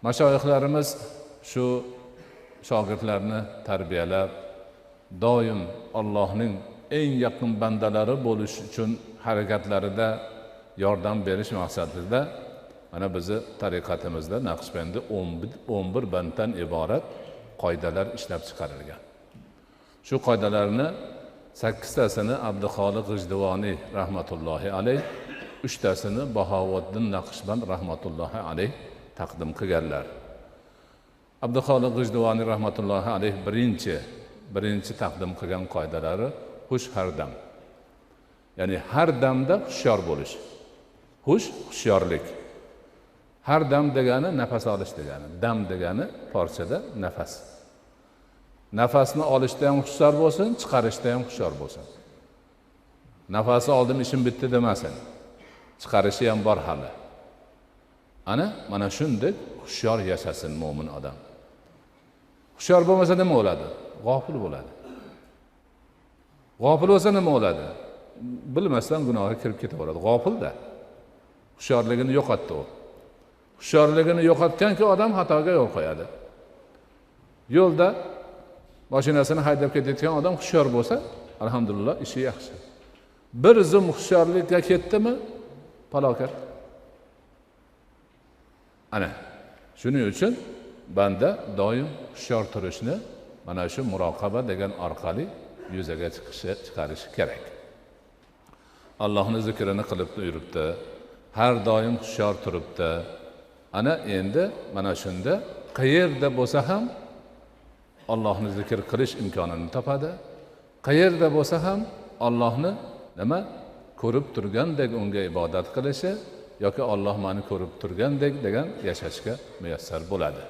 Mashoyixlarimiz shu shogirdlarni tarbiyalab, doim Allohning eng yaqin bandalari bo'lish uchun harakatlarida yordam berish maqsadida mana bizni tariqatimizda Naqshbandi 11 banddan iborat qoidalar ishlab chiqarilgan. Shu qoidalarni 8tasini Abduxoliq G'ijduvoniy rahmatullohi alayh, 3tasini Bahovuddin Naqshband rahmatullohi alayh taqdim qilganlar. Abduxoliq G'ijduvoniy rahmatullohi alayh birinchi taqdim qilgan qoidalari hush har dam. Ya'ni har damda hushyor bo'lish. Hush hushyorlik. Har dam degani nafas olish degani. Dam degani porchada nafas. Nafasni olishda ham hushyor bo'lsin, chiqarishda ham hushyor bo'lsin. Nafasni oldim, ishim bitdi demasin. Chiqarishi ham bor hali. Ana mana shunday hushyor yashasin mo'min odam. Hushyor bo'lmasa nima bo'ladi? G'ofil bo'ladi. G'ofil bo'lsa nima bo'ladi? Bilmasdan gunohga kirib ketaveradi. G'ofilda. Hushyorligini yo'qotdi u. Hushyorligini yo'qotganki odam xatoga yo'l qo'yadi. Yo'lda mashinasini haydab ketayotgan odam hushyor bo'lsa, alhamdulillah ishi yaxshi. Bir zum hushyorlikka ketdimi, falokat. Ana shuning uchun banda doim hushyor turishni mana shu muroqaba degan orqali yuzaga chiqarishi kerak. Allohning zikrini qilib yuribdi, har doim hushyor turibdi. Ana endi mana shunda qayerda bo'lsa ham Allohni zikr qilish imkonini topadi. Qayerda bo'lsa ham Allohni nima ko'rib turgandek unga ibodat qilishi yoki Alloh meni ko'rib turgandek degan yashashga muyassar bo'ladi.